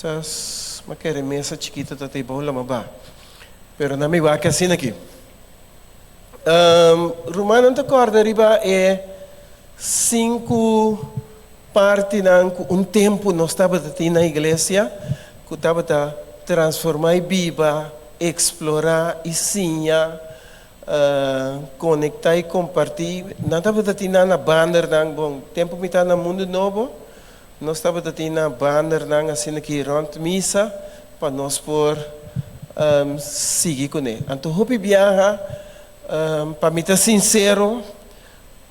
Kisas m'a kere mesa chikito ta te bou lama ba. Pero nan mi wak asina aki. Rumannan ta kòrda riba e sinku partinan ku un tempu nos tabata tin na iglesia ku tabata transformá i biba, eksplorá i siña, konektá i kompartí. Nan tabata tin nan na bandernan. Bon, tempu mi ta na Mundu Nobo, Nos tabata tin na bandernan asina ki rònt misa pa nos por sigui kuné. Anto hopi biaha, pa mi ta sinsero,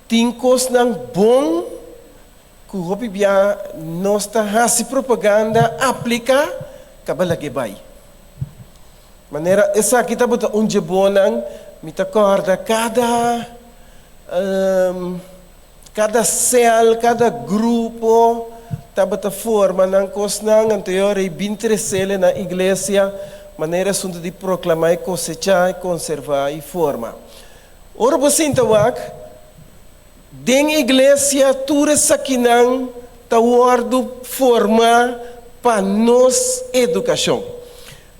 tin kosnan bon ku hopi biaha nos ta hasi propaganda, apliká, kaba lag'é bai. Manera esaki tabata un dje bonnan, mi ta kòrda kada. Kada sel, kada grupo tabata forma nan kosnan, anto e ora ei bin tresele na iglesia manera asuntu di proklamá i kosechá i konservá i forma. Ora bo sinta wak, den iglesia tur esakinan ta wòrdu formá pa nos edukashon.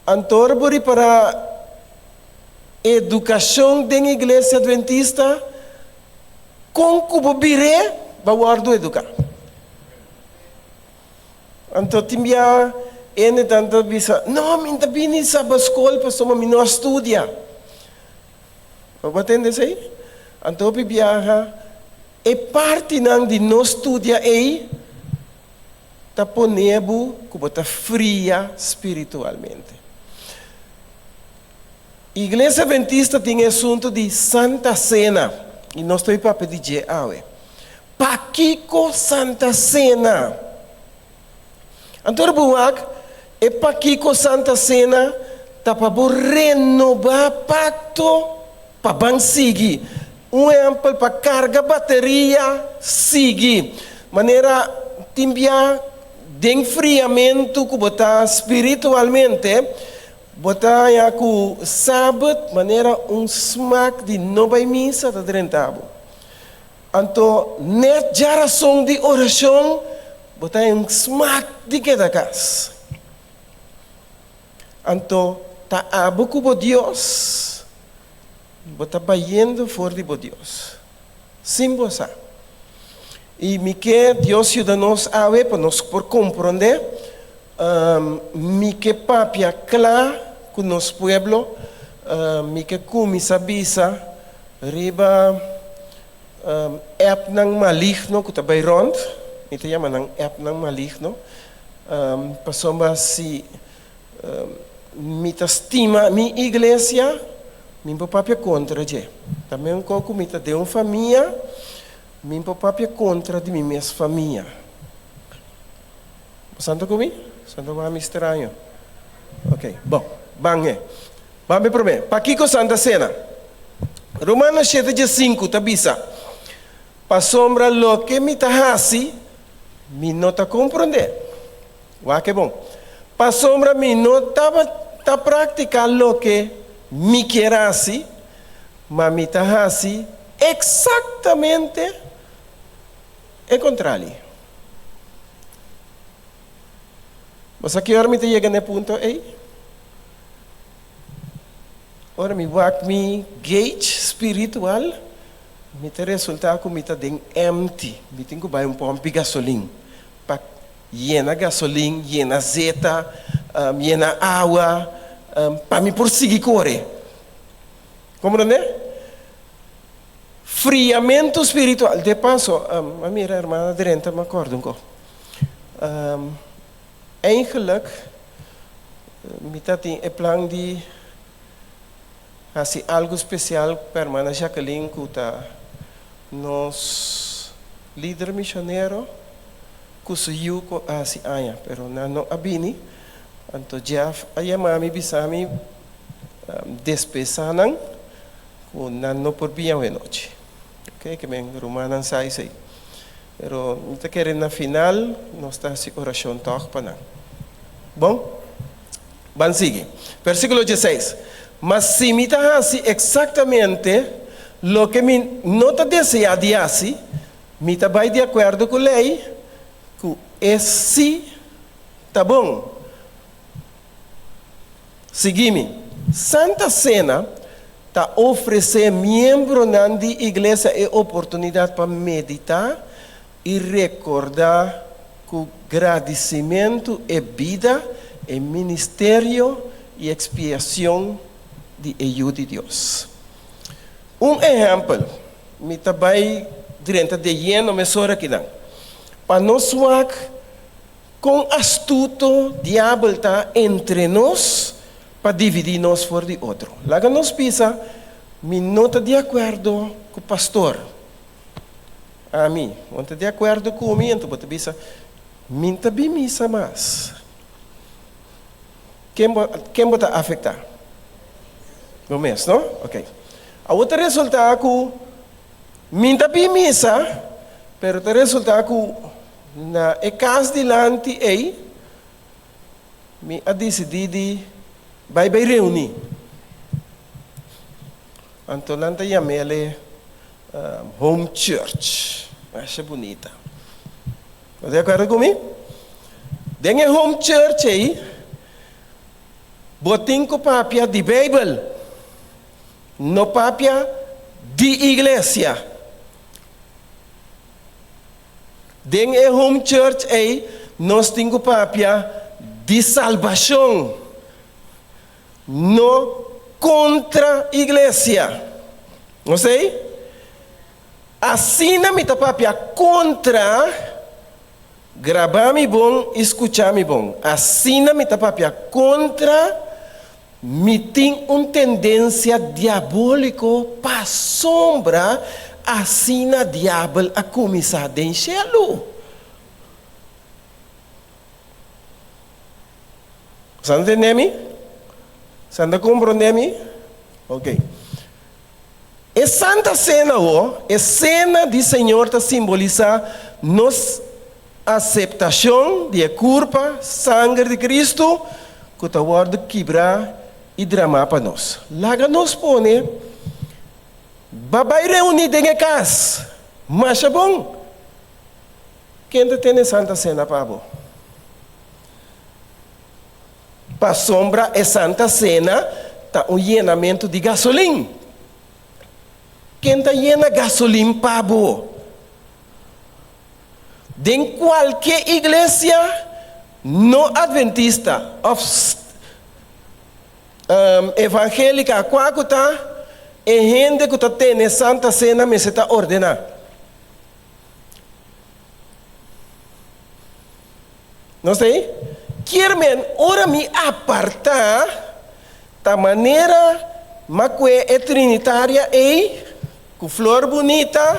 Anto ora bo ripará edukashon den iglesia adventista, Kon ku bo bir'é, bo a wòrdu eduká. Anto tin bia hende tan ta bisa, No, mi no ta bini saba skol pasobra mi no a studia. Bo a tende esei? Anto hopi biaha e partinan di no studia ei ta pone bo ku bo ta fria spiritualmente. Iglesia Adventista tin e asuntu di Santa Sena i nos ta bai papia di dje awe. Pakiko Santa Sena? Anto ora bo wak e pakiko Santa Sena ta pa bo renobá pakto pa ban sigui. Un ehèmpel pa karga bateria sigui. Manera tin bia den friamentu ku bo ta spiritualmente. Bo ta haña ku Sabbat manera un smak di no bai misa ta drenta bo. Anto nèt djarason di orashon bo ta haña un smak di keda kas. Anto ta abo ku bo Dios, bo ta bayendo for di bo Dios, sin bo sa. I mi ke Dios yuda nos awe pa nos por komprondé. Mi ke papia kla ku nos pueblo, mi ke kuminsá bisa riba appnan maligno ku ta bai rònt, mi ta yama nan appnan maligno, pasobra si mi ta stima mi iglesia, mi por papia kontra dje. Ta meskos ku mi ta den un famia, mi por papia kontra di mi mes famia. Bo santa ku mi? Santa ku ami straño. Ok, bon, ban he. Ban be promé. Pakiko Santa Sena? Romano shete diesinku ta bisa, Pasobra loke mi ta hasi, mi no ta komprondé. Wak e bon. Pasobra mi no tabata praktiká loke mi kier hasi, ma mi ta hasi eksaktamente e kontrali. Bo sa ki ora mi ta yega na e punto ei? Ora mi wak mi gauge spiritual, mi ta resulta ku mi ta den empty. Mi tin ku bai un pòmpi gasolin pa yena gasolin, yena zeta, yena awa, pa mi por sigui kore. Komprondé? Friamentu spiritual. De paso, a mira hermana drenta, mi a kòrda un kos. Eigenlijk, mi ta tin e plan di hasi algu spesial pa hermana Jacqueline ku ta nos lider misionero ku su yu ku a hasi aña, pero nan no a bini. Anto Jeff a yama mi bisa mi despesá nan. Ku nan no por bin awenochi. Ok, ke men rumannan sa esei. Pero mi ta kere na final nos ta hasi orashon tòg pa nan. Bon? Ban sigui. Versíkulo dieseis, Ma si mi ta hasi eksaktamente loke mi no ta deseá di hasi, mi ta bai di akuerdo ku lei ku e sí ta bon. Sigui mi. Santa Sena ta ofresé miembronan di iglesia e oportunidat pa meditá i rekordá ku gradisimentu e bida, e ministerio i ekspiashon di e Yu di Dios. Un ehèmpel, mi ta bai drenta de yeno mesora akinan, pa nos wak Kon astuto Diabel ta entre nos pa dividí nos for di otro. Laga nos bisa, Mi no ta di akuerdo ku pastor. Ami, bo ta di akuerdo ku mi? Anto bo ta bisa, Mi ta bin misa mas. Ken bo, ken bo ta afektá? Bo mes, no? Oké. Awor ta resultá ku mi ta bin misa, pero ta resultá ku Na e kas dilanti ei, mi a disidí di bai bai reuní. Anto nan ta yam'el home church. Masha bunita. Bo ta di akuerdo ku mi? Den e home church ei, bo tin ku papia di Beibel, no papia di iglesia. Den e home church ei nos tin ku papia di salbashon, no kontra iglesia. Nos ei? Asina mi ta papia kontra, graba mi bon i skucha mi bon, asina mi ta papia kontra, Mi tin un tendensia diabóliko pasobra asina diabel a kuminsá den shelu. Sa ta tende mi? Sa ta komprondé mi? Ok. E Santa Sena ho, e Sena di Señor ta simbolisá nos aseptashon di e kurpa, sanger di Kristu, ku ta wòrdu kibrá i dramá pa nos. Laga nos pone ba bai reuní den e kas. Masha bon! Ken ta tene Santa Sena pa bo? Pasobra e Santa Sena ta un yenamentu di gasolin. Ken ta yena gasolin pa bo? Den kualke iglesia no adventista òf evangélika kua ku ta, e hende ku ta tene Santa Sena mester ta ordená. Nos ta ei? Kier men ora mi apartá ta manera m'a kue e trinitaria ei ku flor bunita,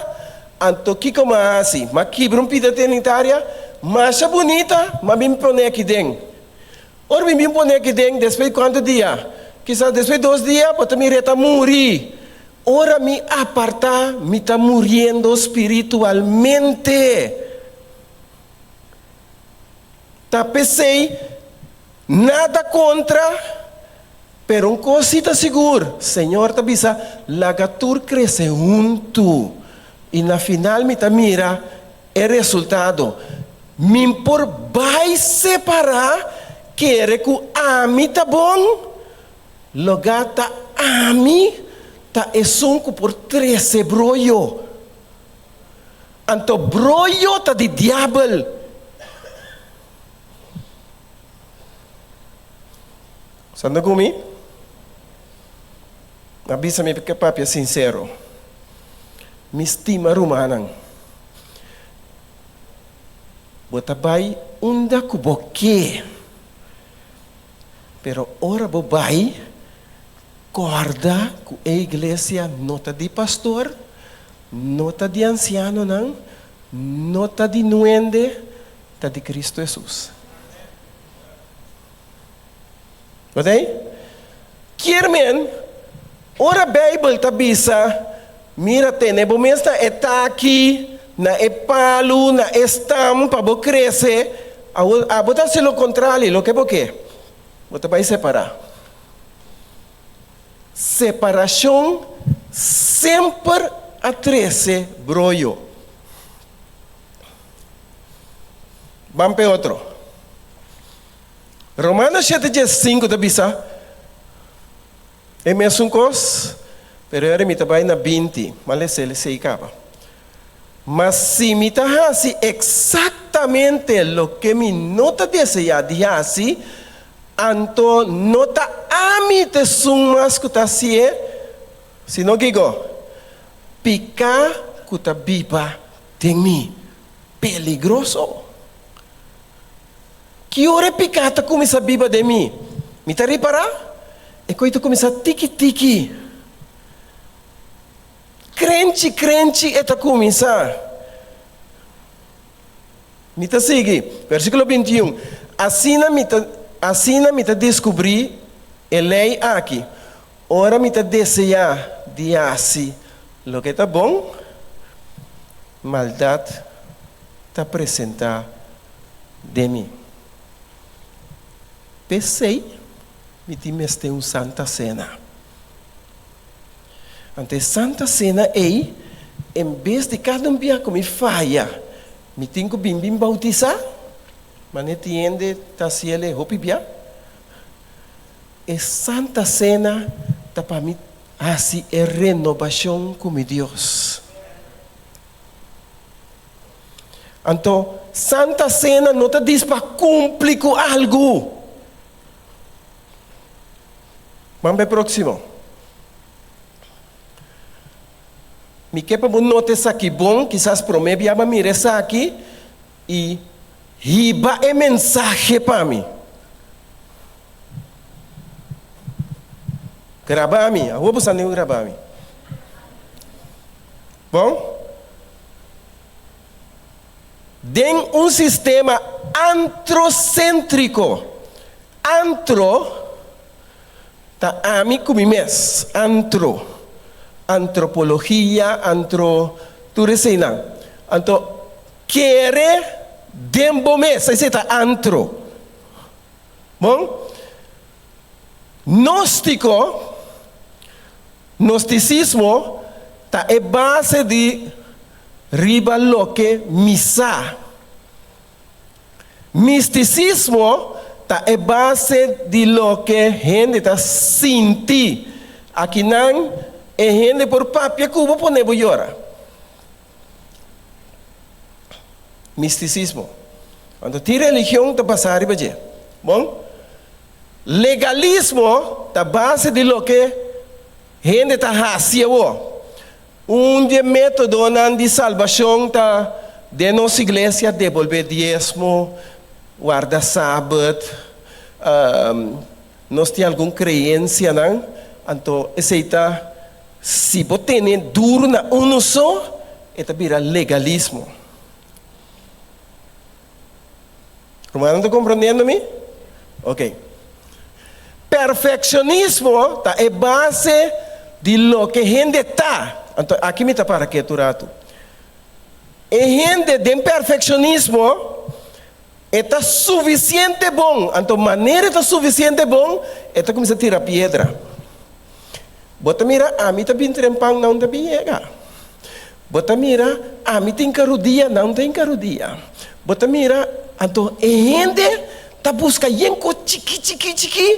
anto kiko m'a hasi? M'a kibra un pida trinitaria masha bunita, m'a bin pone aki den. Ora mi bin pone aki den, despues di kuantu dia? Kisas despues di dos dia bo ta mir'é ta muri. Ora mi apartá, mi ta muriendo spiritualmente. Ta p'esei, nada kontra, pero un kos si ta sigur, Señor ta bisa, laga tur krese huntu, i na final mi ta mira e resultado. Mi por bai separá, kere ku ami ta bon, logá ta ami ta esun ku por trese broyo. Anto broyo ta di diabel. Santa ku mi? A bisa mi ke papia sinsero. Mi stima rumannan. Bo ta bai unda ku bo ke. Pero ora bo bai, kòrda ku e iglesia no ta di pastor, No ta di ansianonan, no ta di nuende, ta di Cristo Hesus. Bo ta ei? Kier men, ora Bijbel ta bisa, Mira, tene bo mes na e taki, na e palu, na e stam pa bo krese, awor abo ta hasi lo kontrali, loke bo ke, bo ta bai separá. Separashon semper a trese broyo. Ban p'e otro. Romano shete dies sinku ta bisa, E mesun kos, pero e ora mi ta bai na 20, m'a lesa esei kaba. Ma si mi ta hasi eksaktamente loke mi no ta deseá di hasi, anto no ta ami ta esun mas ku ta hasié, sino kiko? Piká ku ta biba den mi. Peligroso! Ki ora e piká ta kuminsá biba den mi? Mi ta ripará e koi ta kuminsá tiki tiki. Krenchi krenchi e ta kuminsá. Mi ta sigui, versíkulo 21, Asina mi ta, asina mi ta deskubrí e lei aki, ora mi ta deseá di hasi loke ta bon, maldat ta presentá den mi. P'esei mi tin mester un Santa Sena. Anto e Santa Sena ei, en bes di kada un bia ku mi faya, mi tin ku bin bin boutisá, manera tin hende ta hasi el e hopi bia. E Santa Sena ta pa mi hasi e renobashon ku mi Dios. Anto, Santa Sena no ta dis pa kumpli ku algu. Ban pa e próksimo. Mi ke pa bo nota esaki bon, kisas promé bia bo a mira esaki i hiba e mensahe pa mi. Graba mi, awor bo sa niu graba mi. Bon? Den un sistema antroséntriko, antro ta ami ku mi mes, antro, antropologia, antro, tur eseinan. Anto, kere den bo mes, esei ta antro. Bon? Gnóstiko, gnostisismo, ta e base di riba loke mi sa. Mistisismo ta e base di loke hende ta sinti. Akinan e hende por papia ku bo pone bo yora. Mistisismo. Anto tin religion ta basá riba dje. Bon, legalismo ta base di loke hende ta hasi awor. Un di e métodonan di salbashon ta den nos iglesia debolbé diesmo, warda sabat, nos tin algun kreensianan, anto esei ta si bo tene duru na unu so, e ta bira legalismo. Rumannan ta komprondiendo mi? Ok. Perfeksionismo ta e base di loke hende ta. Anto aki mi ta para ketu ratu. E hende den perfeksionismo e ta sufisiente bon. Anto manera e ta sufisiente bon, e ta kuminsá tira piedra. Bo ta mira ami ta bin trempan, nan ta bin yega. Bo ta mira ami ta hinka rudia, nan ta hinka rudia. Bo ta mira anto e hende ta buska yen kos chiki chiki chiki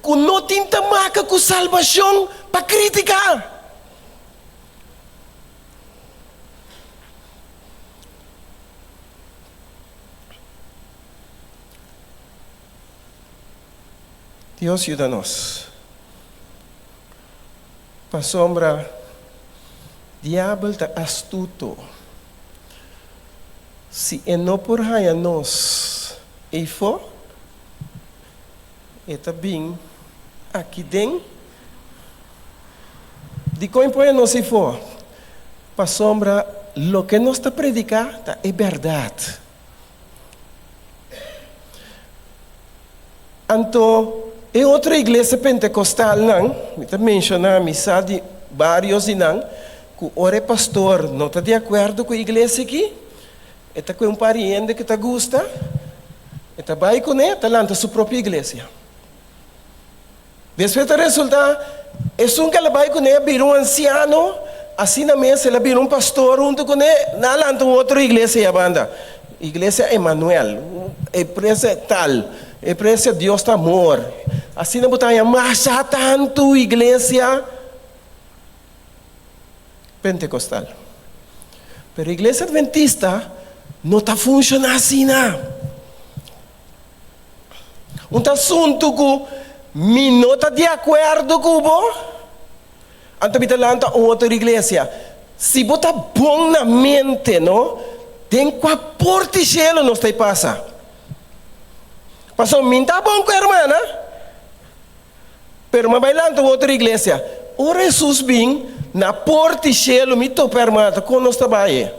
ku no tin ta maka ku salbashon pa kritika. Dios yuda nos. Pasobra diabel ta astuto. Si e no por haña nos eifó, e ta bin aki den. Dikon e por haña nos eifó? Pasobra loke nos ta prediká ta e bèrdat. Anto e otro iglesia pentekostalnan, mi ta menshoná, mi sa di vários di nan, ku ora e pastor no ta di akuerdo ku e iglesia aki, e ta kue un par di hende ku ta gusta, e ta bai kuné, ta lanta su propio iglesia. Despues ta resultá, esun ku el a bai kuné a bira un ansiano, asina mes el a bira un pastor huntu kuné, nan a lanta un otro iglesia ei abanda, Iglesia Emanuel, e presia tal, e presia Dios ta amor. Asina bo ta haña masha tantu iglesia Pentekostal. Pero iglesia Adventista no ta funshoná asina. Un ta asuntu ku mi no ta di akuerdo ku bo, anto mi ta lanta un otro iglesia. Si bo ta bon na mente, no, den kua port'i shelu nos ta e pasa? Pasobra mi ta bon ku hermana, pero mi a bai lanta un otro iglesia. Ora Hesus bin na port'i shelu, mi topa hermana, ta kon nos ta bai e?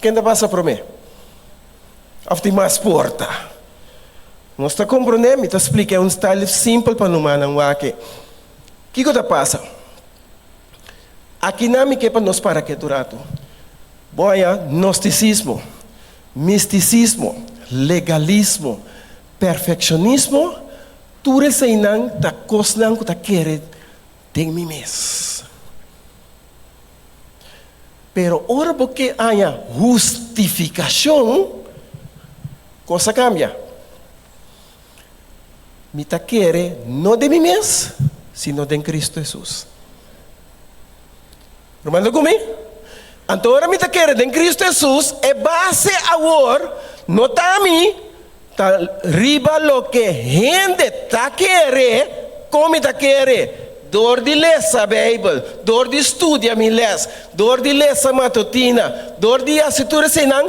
Ken ta pasa promé? Of tin mas porta? Nos ta komprondé? Mi ta splika e un style simpel pa numanan wak e. Kiko ta pasa? Akinan mi ke pa nos para ketu ratu. Bo haña gnostisismo, mistisismo, legalismo, perfekshonismo, tur eseinan ta kosnan ku ta kere den mi mes. Pero ora bo ke haña hustifikashon, kos a kambia. Mi ta kere no den mi mes, sino den Kristu Hesus. Ruman ta ku mi? Anto ora mi ta kere den Kristu Hesus, e base awor no ta mi, ta riba loke hende ta kere kon mi ta kere, dor di lesa Beibel, dor di studia mi les, dor di lesa matutina, dor di hasi tur eseinan,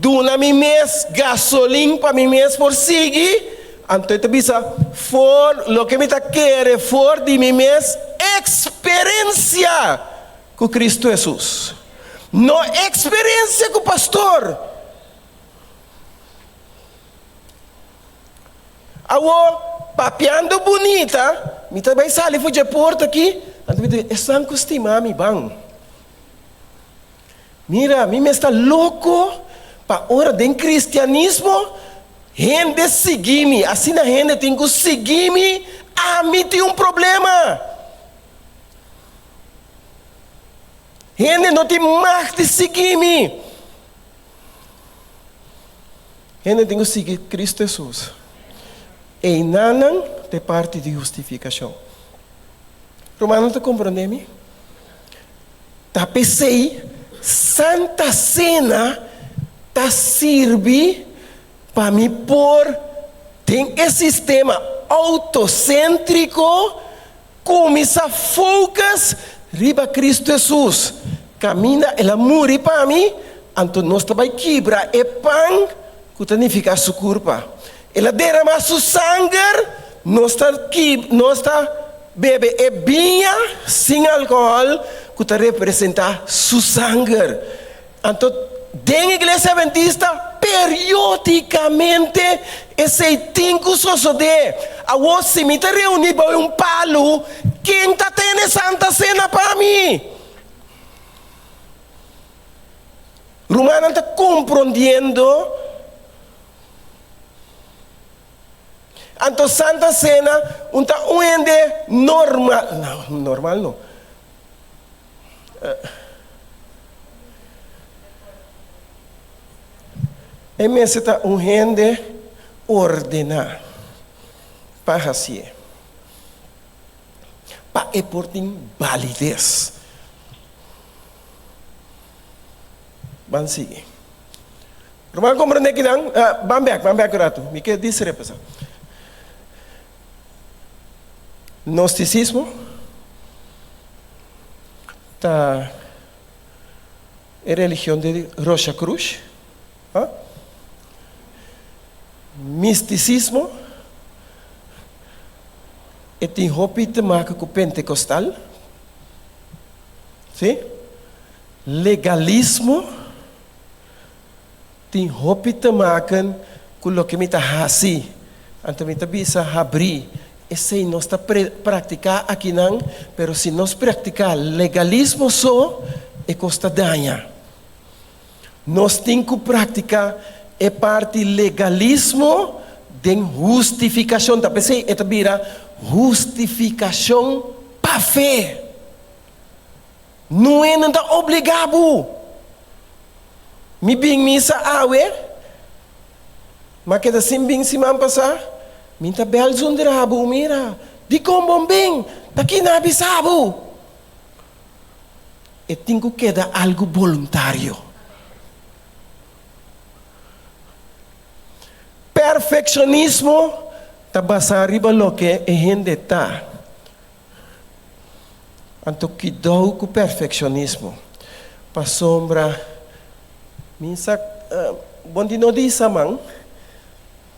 Duna mi mes gasolin pa mi mes por sigui, anto e ta bisa, for loke mi ta kere for di mi mes eksperensia ku Kristu Hesus. No eksperensia ku pastor. Awor, papiando bunita, mi ta bai sali for dje porta aki, anto mi ta bisa, esnan ku stima mi, ban. Mira, mi mes ta loko pa ora den kristianismo hende sigui mi, asina hende tin ku sigui mi, ami tin un problema. Hende no tin mag di sigui mi. Hende tin ku sigui Kristu Hesus. Einanan ta e parti di hustifikashon. Rumannan ta komprondé mi? Ta p'esei Santa Sena ta sirbi pa mi por den e sistema autoséntriko kuminsá focus riba Kristu Hesus. Kaminda El a muri pa mi, anto nos ta bai kibra e pan ku ta nifiká Su kurpa. El a derama Su sanger, nos ta nos ta bebe e biña sin alkohòl ku ta representá Su sanger. Anto den Iglesia Adventista periódikamente esei tin ku sosodé. Awor si mi ta reuní bou un palu, ken ta tene Santa Sena pa mi? Rumannan ta komprondiendo? Anto Santa Cena un ta un hende normal, no, normal no. E mester ta un hende ordená pa hasié, pa e por tin balides. Ban sigui. Ruman komprendé kinan? Ban bèk, ban bèk un ratu. Mi ke dis repasá. Gnostisismo ta e religion di Rosacruz. Mistisismo e tin hopi te maka ku pentekostal. Sí? Legalismo tin hopi te maken ku loke mi ta hasi. Anto mi ta bisa habrí, esei nos ta praktiká akinan, pero si nos praktiká legalismo so, e kos ta daña. Nos tin ku praktiká e parti legalismo den hustifikashon. Ta p'esei e ta bira hustifikashon pa fe. Noe no ta obligá bo. Mi bin misa awe, ma keda sin bin siman pasá. Mi ta bel zundra bo, mira, dikon bon bin? Ta kina a bisa bo? E tin ku keda algu boluntario. Perfekshonismo ta basá riba loke e hende ta. Anto kidou ku perfekshonismo? Pasobra mi sa bon di no di man,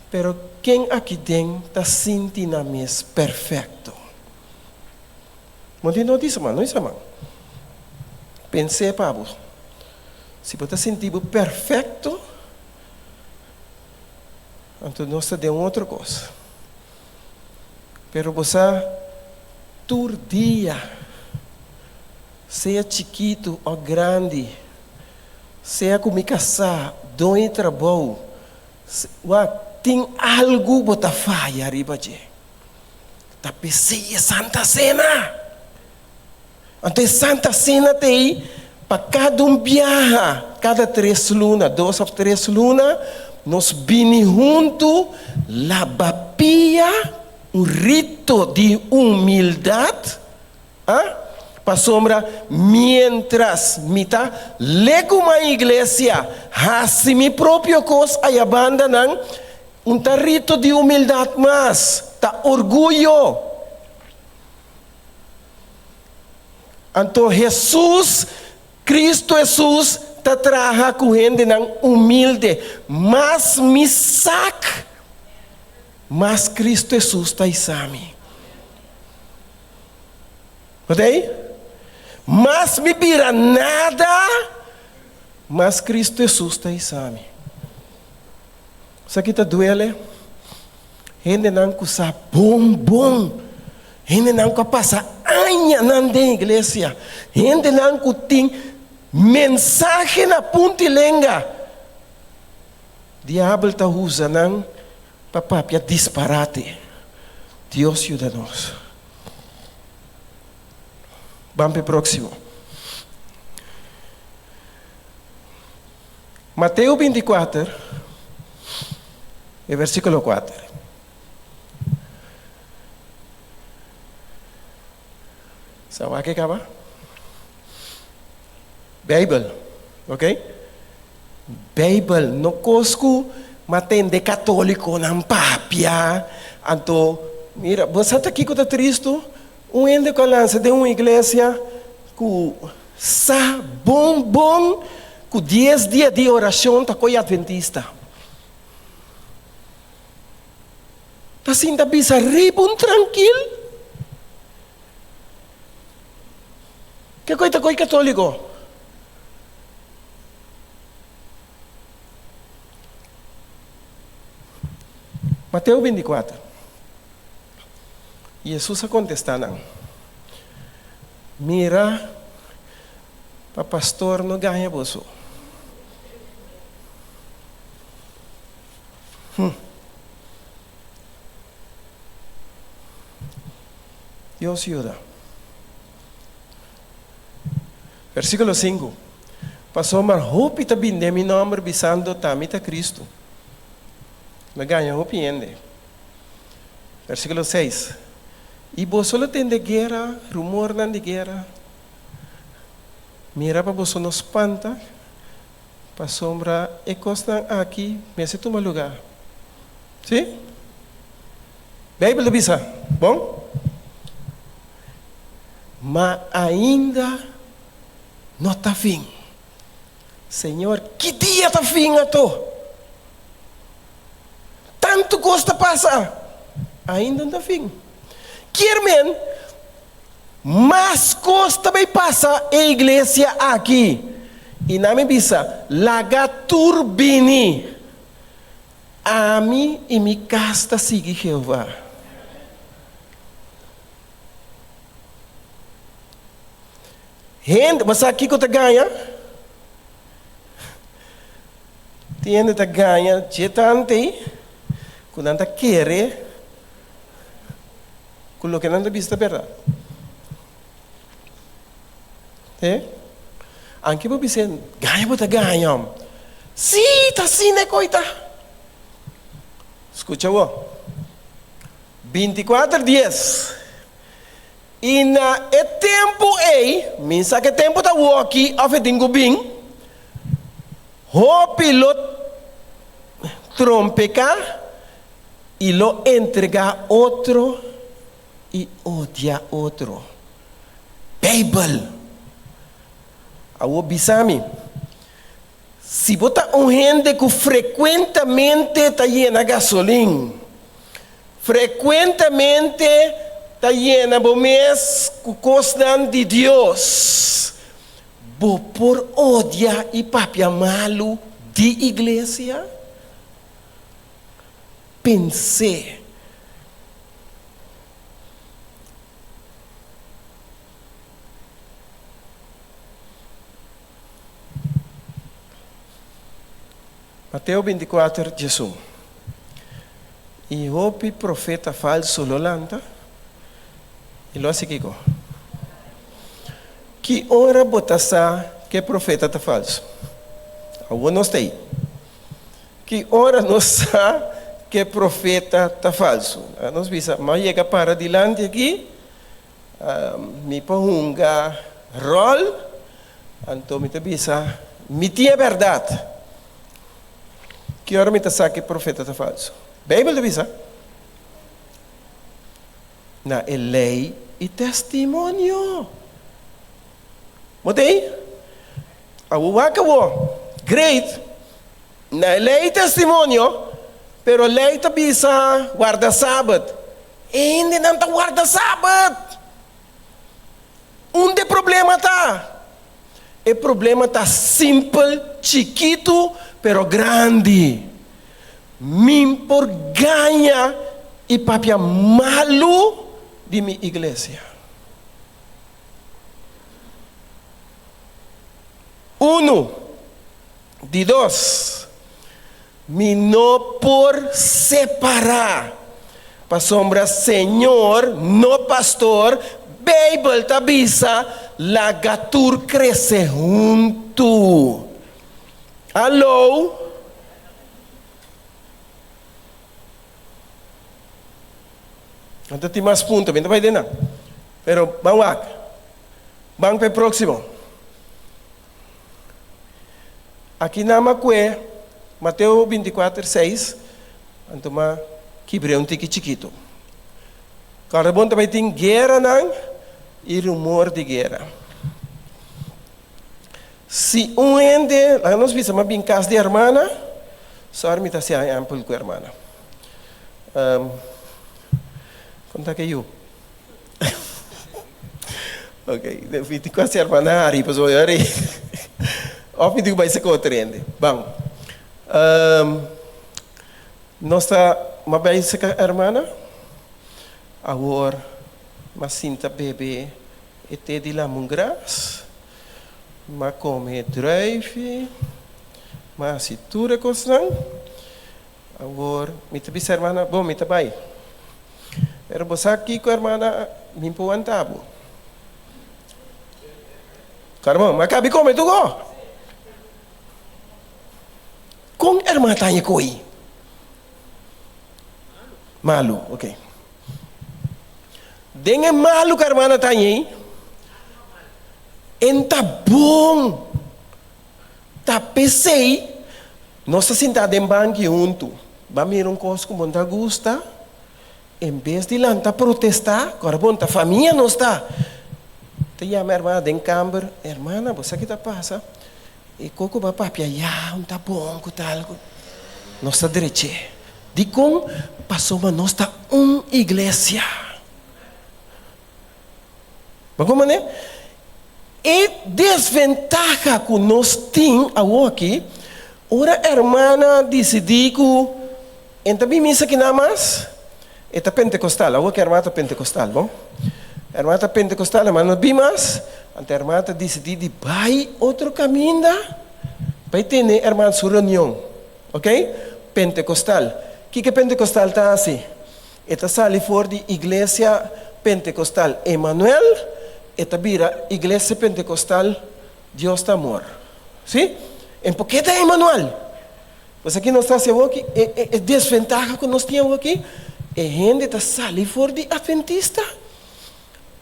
pero ken aki den ta sinti nan mes perfekto? Bon di no di man, no di man. Pens'é pa bo. Si bo ta sinti bo perfekto, anto nos ta den un otro kos. Pero bo sa, tur dia, sea chikitu o grandi, sea ku mi kasá, doño trabou, wak, tin algu bo ta faya riba dje. Ta p'esei e Santa Sena. Anto e Santa Sena ta ei pa kada un biaha, kada tres luna, dos òf tres luna, nos bini huntu laba pia, un rito di humildat, a, pasobra miéntras mi ta legumá iglesia, hasi mi propio kos aya bandanan, un ta rito di humildat mas, ta orguyo. Anto Hesus, Cristo Hesus, ta traha ku hendenan humilde. Mas mi sak, mas Cristo Hesus ta isa mi. Bo ta ei? Mas mi bira nada, mas Cristo Hesus ta isa mi. Esaki ta duele. Hendenan ku sa bon bon, hendenan ku a pasa añanan den iglesia, hendenan ku tin mensahe na punta i lenga, diabel ta usa nan pa papia disparate. Dios yuda nos. Ban pa e próksimo. Mateo 24, e versíkulo kuater. Sa wak e kaba? Beibel, ok? Beibel no kos ku ma tende katólikonan papia, anto mira, bo sa ta kiko ta tristu? Un hende ku a lansa den un iglesia ku sa bon bon ku dies dia di orashon ta koe adventista. Ta sinta bisa riba un trankil. Ke koe ta koe katoliko? Mateo 24. Hesus a kontestá nan, Mira pa pastor no gaña boso. Hm. Dios yuda. Versíkulo sinku, Pasobra hopi ta bini den mi nòmber bisando, Ta mi ta Kristu. Lo gaña hopi hende. Versíkulo seis, I boso lo tende guera, rumornan di guera. Mira pa boso no spanta, pasobra e kosnan aki mester tuma lugá. Sí? Beibel ta bisa, bon? Ma ainda no ta fin. Señor, ki dia ta fin ato? Tantu kos ta pasa, ainda no ta fin. Kier men, mas kos ta bai pasa e iglesia aki. I nan mi bisa, laga tur bini. Ami i mi kas ta sigui Jehová. Hende, bo sa kiko ta gaña? Tin hende ta gaña dje tante ku nan ta kere ku loke nan ta bisa ta bèrdat. Te? Anke bo bis'é, gaña bo ta gaña. Sí, ta asina e koi ta. Skucha bo. 24 dies. I na e tempu ei, mi sa ku e tempu ta woki òf e tin ku bin, hopi lo trompeká i lo entregá otro i odia otro. Beibel! Awor bisa mi, Si bo ta un hende ku frekuentamente ta yena gasolin, frekuentamente ta yena bo mes ku kosnan di Dios, bo por odia i papia malu di iglesia? Pens'é. Mateo 24, 11. I hopi profeta falsu lo lanta i lo hasi kiko? Ki ora bo ta sa ku e profeta ta falsu? Awor nos ta ei. Ki ora nos sa ku e profeta ta falsu? Nos bisa, m'a yega para dilanti aki. Mi por hunga ròl, anto mi ta bisa, Mi tin e bèrdat. Ki ora mi ta sa ku e profeta ta falsu? Beibel ta bisa, Na e lei i testimonio. Bo ta ei? Awor wak awor. Great! Na e lei i testimonio, pero lei ta bisa warda sabat. E hendenan ta warda sabat! Unda e problema ta? E problema ta simpel, chikitu, pero grandi. Min por gaña i papia malu di mi iglesia. Unu. Di dos. Mi no por separá, pasobra Señor, no pastor, Beibel ta bisa, laga tur krese huntu. Alou? Anto tin mas punto, mi ta bai den nan. Pero ban wak. Ban pa e próksimo. Aki nan a kue Mateo 24, 6, anto m'a kibr'é un tiki chikitu. Kòrda bon ta bai tin gueranan i rumor di guera. Si un hende, laga nos bisa, m'a bin kas di hermana, sòri mi ta hasi ehèmpel ku hermana. Kon ta ke yu? Ok, mi tin ku hasi hermana hari pasobra yo hari òf mi tin ku bai saka otro hende. Ban. Nos ta m'a bai saka hermana, awor m'a sinta bebe e te di lamungras, m'a kome druifi, m'a hasi tur e kosnan. Awor mi ta bisa hermana, Bon, mi ta bai. Pero bo sa kiko, hermana, mi por wanta bo. Kòrda bon, mi a kabi kome tur go. Kon hermana ta haña koi? Malu, ok. Den e malu ku hermana ta haña ei, en ta bon. Ta p'esei nos ta sintá den banki huntu. Ba mira un kos ku bo no ta gusta, en bes di lanta protestá, ku ora bo no ta famia nos ta. Ta yama hermana den kamber, Hermana, bo sa ki ta pasa? E kos ku bo a papia ya no ta bon ku tal ku. Nos ta drech'é. Dikon? Pasobra nos ta un iglesia. Bo kon manera? E desventaha ku nos tin awoki, ora hermana disidí ku e ta bin misa kinan mas, e ta pentekostal, awoki hermana ta pentekostal, bon? Hermana ta pentekostal, hermana no bin mas, anto hermana ta disidí di bai otro kaminda bai tene hermana su reunion, ok? Pentekostal. Kiko e pentekostal ta hasi? E ta sali for di Iglesia Pentekostal Emanuel, e ta bira Iglesia Pentekostal Dios ta Amor. Si? En por ke ta Emanuel? Pues aki nos ta hasi awoki, e e desventaha ku nos tin awoki, E hende ta sali for di atventista,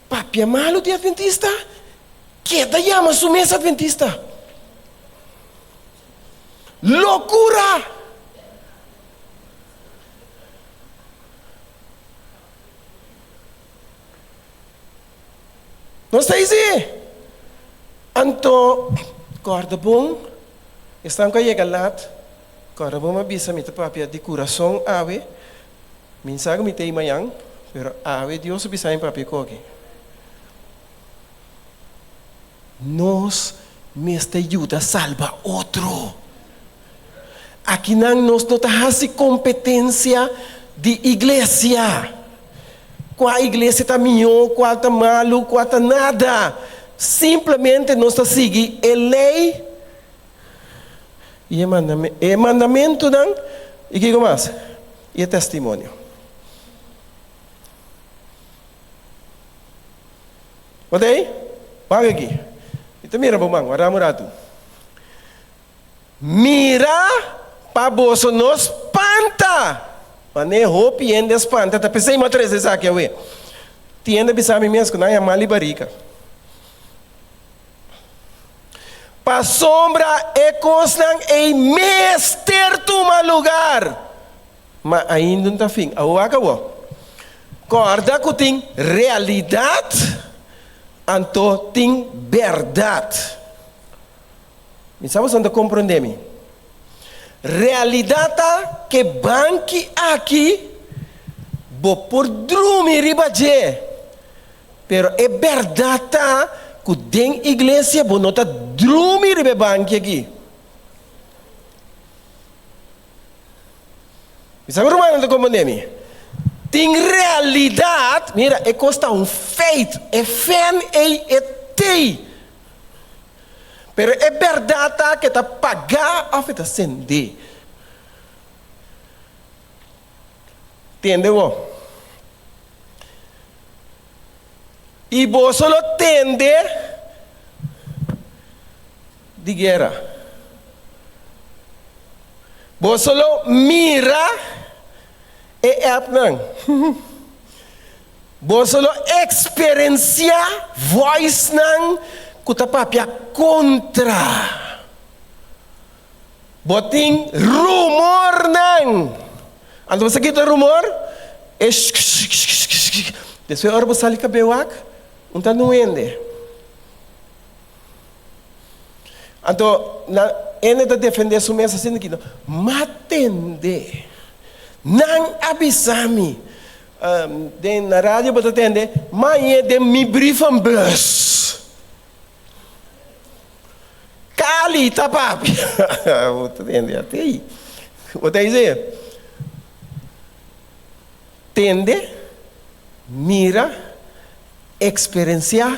papia malu di atventista, keda yama su mes atventista. Lokura! Nos ta isi? Anto, kòrda bon, esnan ku a yega lat, kòrda bon mi a bisa mi ta papia di kurason awe, mi sa ku mi ta ei mañan, pero awe Dios a bisa mi papia koki. Nos mester yuda salba otro. Akinan nos no ta hasi kompetensia di iglesia. Kua iglesia ta mihó, kua ta malu, kua ta nada. Simplemente nos ta sigui e lei i e mandamentunan i kiko mas? I e testimonio. Bo ta ei? Wak aki. Mi ta mira bo man. Wardá un ratu. Mira pa boso no spanta. Manera hopi hende a spanta, ta p'esei mi a trese esaki awe. Tin hende a bisa mi mes ku nan a mali barika. Pasobra e kosnan ei mester tuma lugar. Ma ainda no ta fin. Awor wak awor. Kòrda ku tin realidat anto tin bèrdat. Mi sa boso no ta komprondé mi. Realidat ta ku e banki aki bo por drumi riba dje, pero e bèrdat ta ku den iglesia bo no ta drumi riba e banki aki. Mi sa ku rumannan ta komprondé mi. Tin realidat, mira, e kos ta un feit, e fen ei e tei. Pero e bèrdat ta ku e ta pagá òf e ta sendé. Tende bo. I boso lo tende di guera. Boso lo mira e appnan. Boso lo eksperensiá voicenan ku ta papia kontra. Bo tin rumornan. Anto bo sa kiko ta rumor? E shkshkshkshk. Despues ora bo sali kab'é wak, un ta nuende. Anto nan hende ta defendé su mes asina ki no. M'a tende. Nan a bisa mi. Den na radio bo ta tende, Mañe den mi brievenbus. Cali ta papia. Bo ta tende ate ei. Bo ta dice, Tende, mira, experencia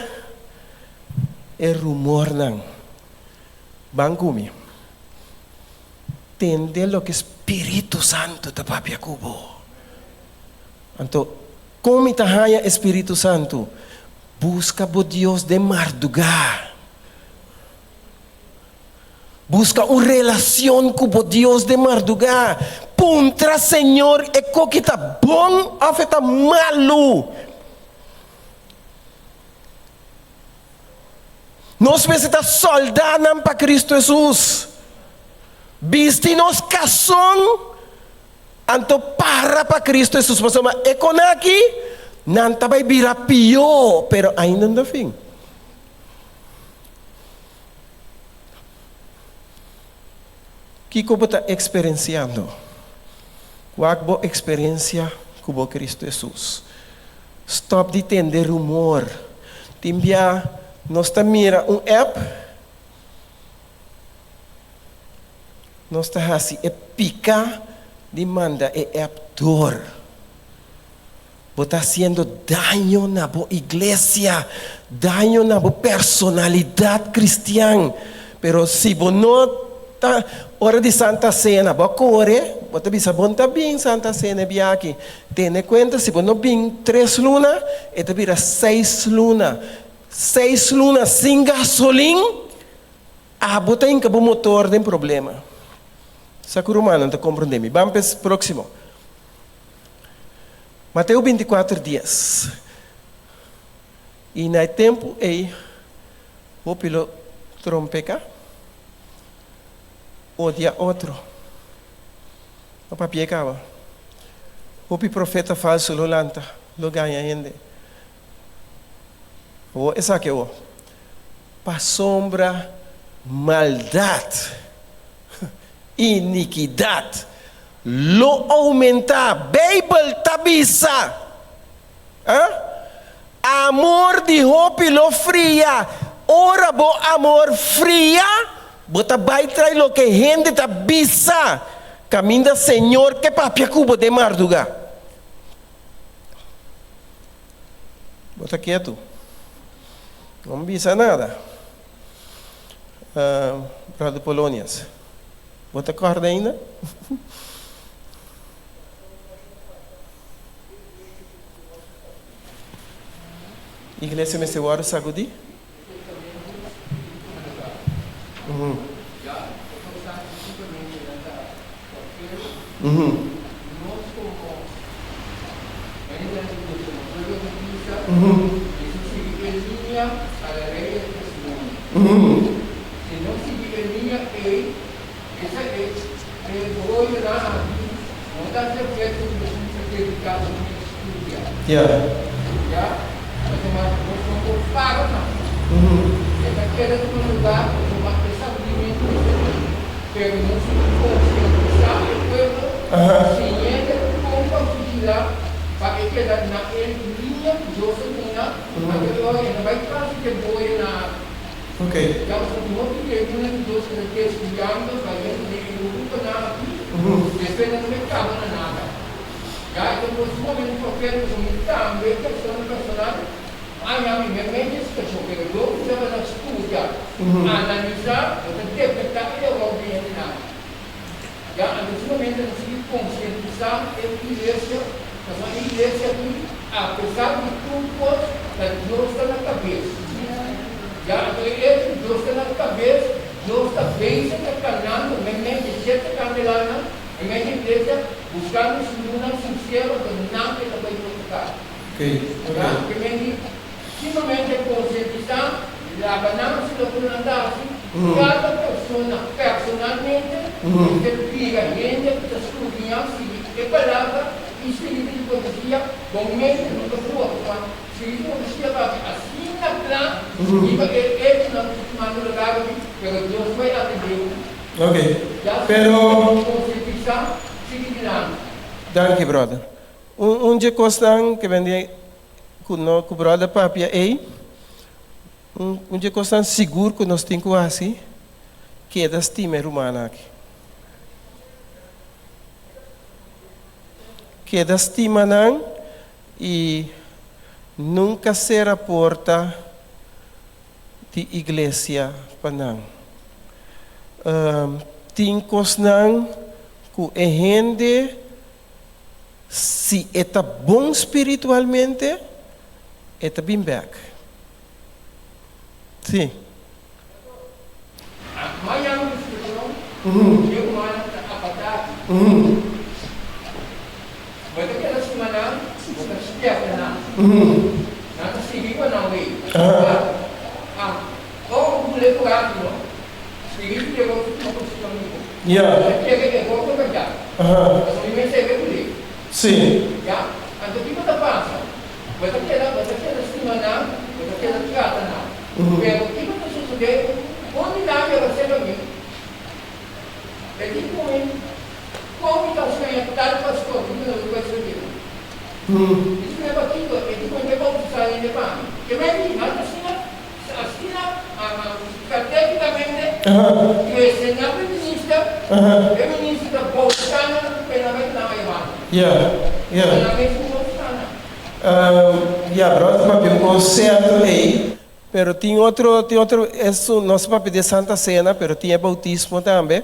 e rumornan. Ban cu mi. Tende loke Spiritu Santo ta papia cu bo. Anto, con mi ta haña e Spiritu Santo? Buska bo Dios den mardugá. Buska un relacion cu bo Dios den mardugá. Puntra Señor e koki ta bon of e ta malu. Nos mester ta soldanan pa Cristo Jesus. Bisti nos cason. Anto para pa Cristo Jesus, pasobra e con aki nan ta bay bira pió, pero ainda no ta fin. Kico bo ta experenciando? Wak bo experencia cu bo Cristo Jesus. Stop di tende rumor. Tin bia nos ta mira un app. Nos ta hasi e pika di manda e app dor. Bo ta hasiendo daño na bo iglesia, daño na bo personalidat kristian. Pero si bo no ta ora di Santa Sena, bo a kore, bo ta bisa bo no ta bin Santa Sena e bia aki. Tene kuenta si bo no bin tres luna, e ta bira seis luna. Seis luna sin gasolin? Abo ta hinka bo motor den problema. Sa ku rumannan ta komprondé mi. Ban p'es próksimo. Mateo 24, 10. I na e tempu ei hopi lo trompeká, odia otro. No papia kaba. Hopi profeta falsu lo lanta, lo gaña hende. Awor esaki awor, pasobra maldat, inikidat lo oumentá. Beibel ta bisa, Amor di hopi lo fria. Ora bo amor fria, bo ta bai trai loke hende ta bisa kaminda Señor ke papia ku bo den mardugá. Bo ta ketu. No bisa nada. Brother Polonius, bo ta kòrda ainda? Iglesia mester wòrdu sagudí? Ok, pero. Danki brother. Un un dje kosnan ke bende ku no ku brother papia ei, un un dje kosnan sigur ku nos tin ku hasi, keda stima e rumannan aki. Keda stima nan i nunka sera porta di iglesia pa nan. Tin kosnan ku e hende, si e ta bon spiritualmente, e ta bin bèk. Sí. Sí. Pero kiko ta sosodé un di nan yega serka mi? E di ku mi, Kon mi ta sueña tal pastor ku mi no ta bai serbi nan? Mi di ku mi, Pakiko? E di ku mi, Bai bautisá hende pa mi. Ke men di, Nan ta asina, asina strategikamente trese nan pa e minister, e minister ta bautisá nan pa e nan bai nan bai wak. Nan mes ku bautisá nan. Ya, brother papia un concepto ey, pero tin otro, tin otro, esun, nos papia di e Santa Cena, pero tin e bautismo tambe,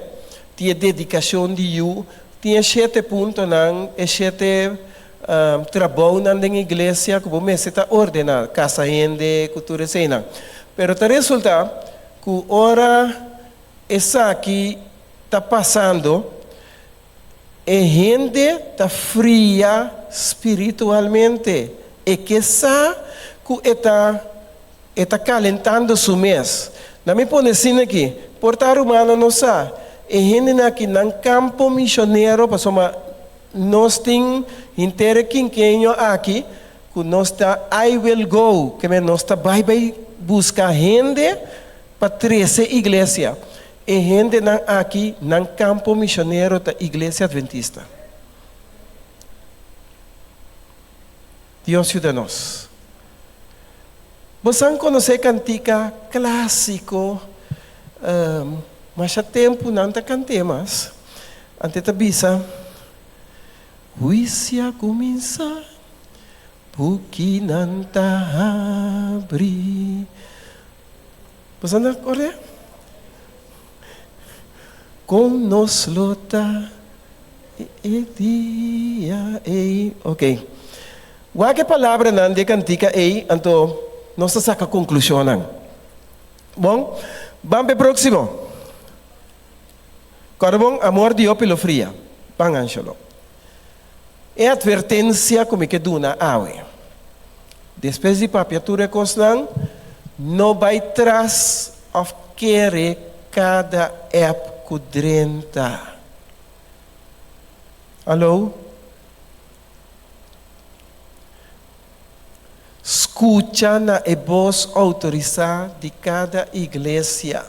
tin e dedicacion di yu, tin e shete puntonan, e shete trabounan den iglesia cu bo mester ta ordena, casa hende cu tur eseynan. Pero ta resulta cu ora esaki ta pasando. E hende ta fria spiritualmente. E ke sa ku e ta e ta kalentando su mes. Na mi pone asina aki, por ta rumannan no sa, e hendenan aki nan kampo mishonero pasobra nos tin henter e kinkeño aki ku nos ta I will go, ke men nos ta bai bai buska hende pa trese iglesia. E hendenan aki nan kampo mishonero ta Iglesia Adventista. Dios yuda nos. Bosan konosé kantika klásiko, masha tempu nan ta kant'é mas. Ante ta bisa, Huisi a kuminsá, bukinan ta habri. Bosan ta kòrd'é? Kon nos lo ta e dia ei? Ok. Wak e palabranan di e kantika ei, anto nos ta saka konklushonnan. Bon, ban pa e próksimo. Kòrda bon, amor di hopi lo fria. Ban, Angelo. E atvertensia ku mi ke duna awe. Despues di papia tur e kosnan, no bai tras òf kere kada app ku drenta. Aló? Skucha na e bos outorisá di kada iglesia.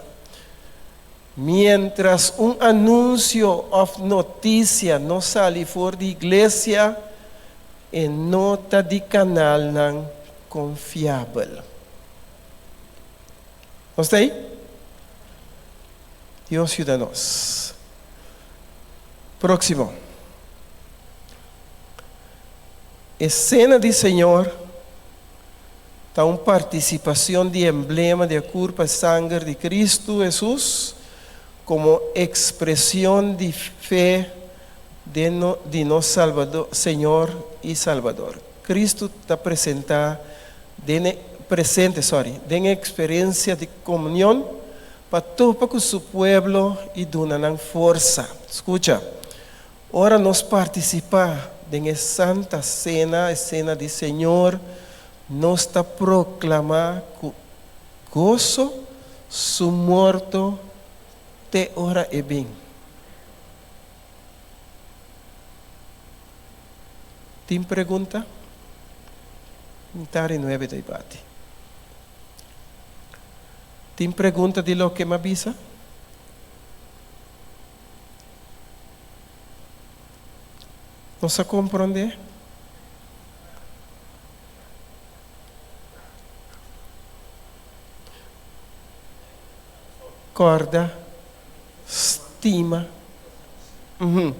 Miéntras un anunsio òf notisia no sali for di iglesia, e no ta di kanalnan konfiabel. Nos ta ei? Dios yuda nos. Próksimo. E Sena di Señor ta un participacion di emblema di e curpa e sanger di Cristo Hesus como expresion di fe den di nos Salbador, Señor y Salbador. Cristo ta presenta den e presente, sorry, den e experiencia di comunion pa topa cu su pueblo y duna nan forsa. Scucha, Ora nos partisipá den e Santa Sena, e Sena di Señor, nos ta proklamá ku goso Su morto te ora E bin. Tin pregunta? Mitari nuebe ta bati. Tin pregunta di loke m'a bisa? Nos a komprondé? Kòrda, stima, uhum,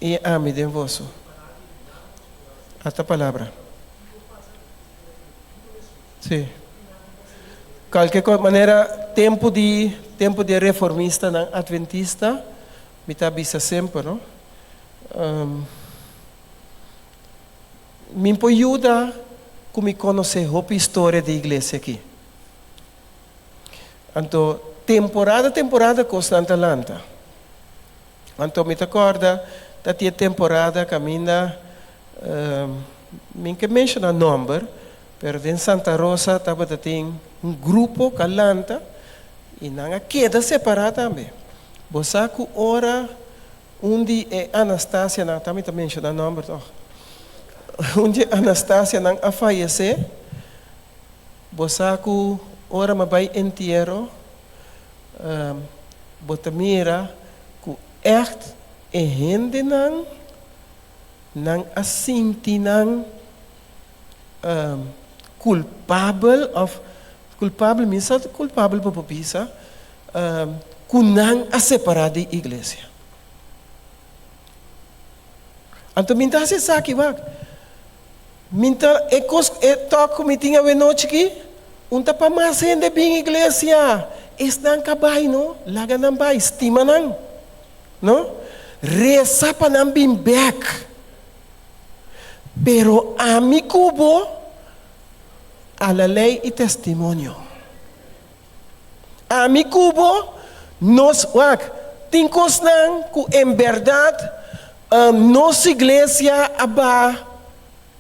i ami den boso. Ata palabra. Sí. Cualke cosa, manera tempo di tempo di e reformistanan adventista, mi ta bisa semper, no? Um, mi por yuda cu mi conoce hopi historia di iglesia aki. Anto temporada temporada cosnan ta lanta. Anto mi ta corda ta tin e temporada caminda Mi ke menshoná nòmber, pero den Santa Rosa tabata tin un grupo ku a lanta i nan a keda separá tambe. Bo sa ku ora un di e Anastasianan, ta mi ta menshoná nòmber tòg, un di e Anastasianan a fayesé, bo sa ku ora mi a bai entiero, bo ta mira ku ègt e hendenan Nan a sinti nan culpabel of culpabel mi sa culpabel pa por bisa cu nan a separa di iglesia. Anto mi ta haci esaki wak mi ta e cos e talk cu mi tin awe nochi aki un ta pa mas hende bin iglesia esnan ka bay no laga nan bay stima nan. No? Resa pa nan bin bek. Pero ami ku bo a la lei i testimonio. Ami ku bo, nos, wak, Tin kosnan ku en bèrdat nos iglesia a baha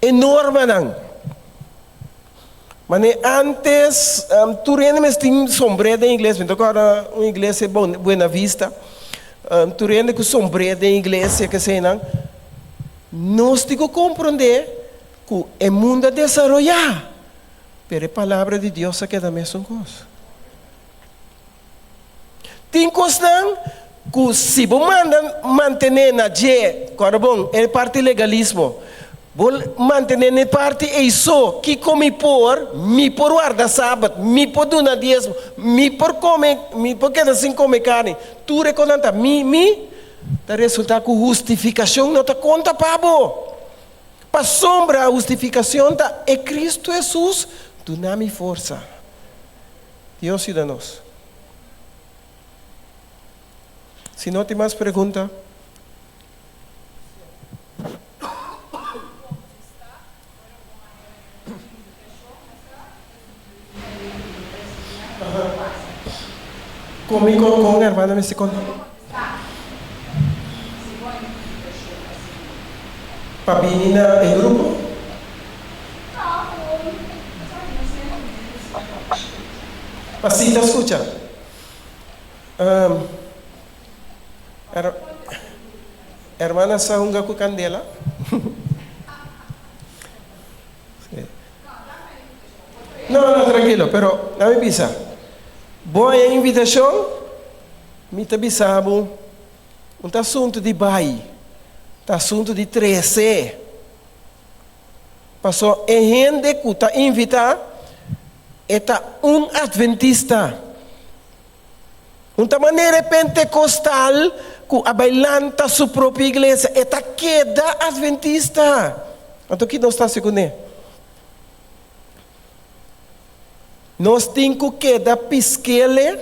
e normanan. Mane antes tur hende mes tin sombré den iglesia. Mi ta kòrda un iglesia Buena Vista, tur hende ku sombré den iglesia keseinan. Nos tin ku komprondé ku e mundu a desaroyá, pero e palabra di Dios a keda mesun kos. Tin kosnan ku si bo manda mantené na dje, kòrda bon, e parti legalismo, bo mantené na e parti ei so, kiko mi por? Mi por warda sabat, mi por duna diesmo, mi por kome, mi por keda sin kome karni, tur e kosnan ta mi, mi, ta resultá ku hustifikashon no ta konta pa bo. Pasobra hustifikashon ta e Kristu Hesus duna mi forsa. Dios yuda nos. Si no tin mas pregunta. Con mi con hermana mester con. Pa bini na e grupo. Pa sinta scucha. Hermana sa hunga cu candela? No, no, tranquilo, pero na mi bisa. Bo haña invitacion, mi ta bisa bo, un ta asunto di bai, ta asunto di trece. Paso e hende cu ta invita, e ta un adventista. Un ta manera e pentecostal cu a bai lanta su propio iglesia, e ta keda adventista. Anto ki nos ta haci cune? Nos tin cu keda piskele,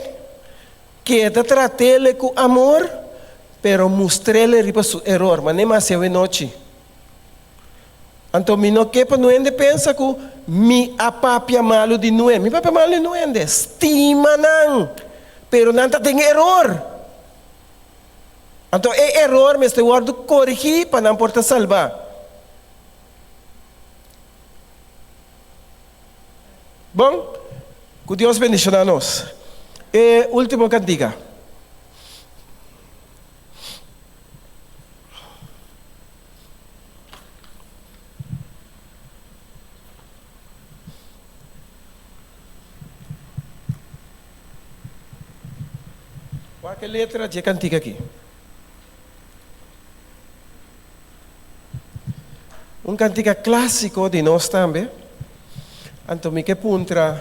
keda tratele cu amor, pero mustrele riba su eror. Mane mi haci awenochi. Anto mi no ke pa nuende pensa ku mi a papia malu di nuen. Mi papia malu di nuende. Stima nan, pero nan ta den eror. Anto e eror mester wòrdu korigí pa nan por ta salbá. Bon, ku Dios bendishoná nos. E último kantika. Wak e letra dje kantika aki. Un kantika klasiko di nos tambe. Anto mi ke puntra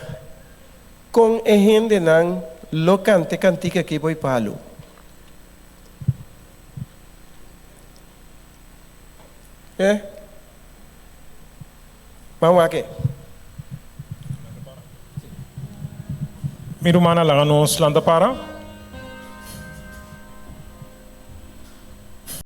kon e hendenan lo kanta e kantika aki bo i palu. Eh? Ban wak e. Mi rumannan laga nos lanta para.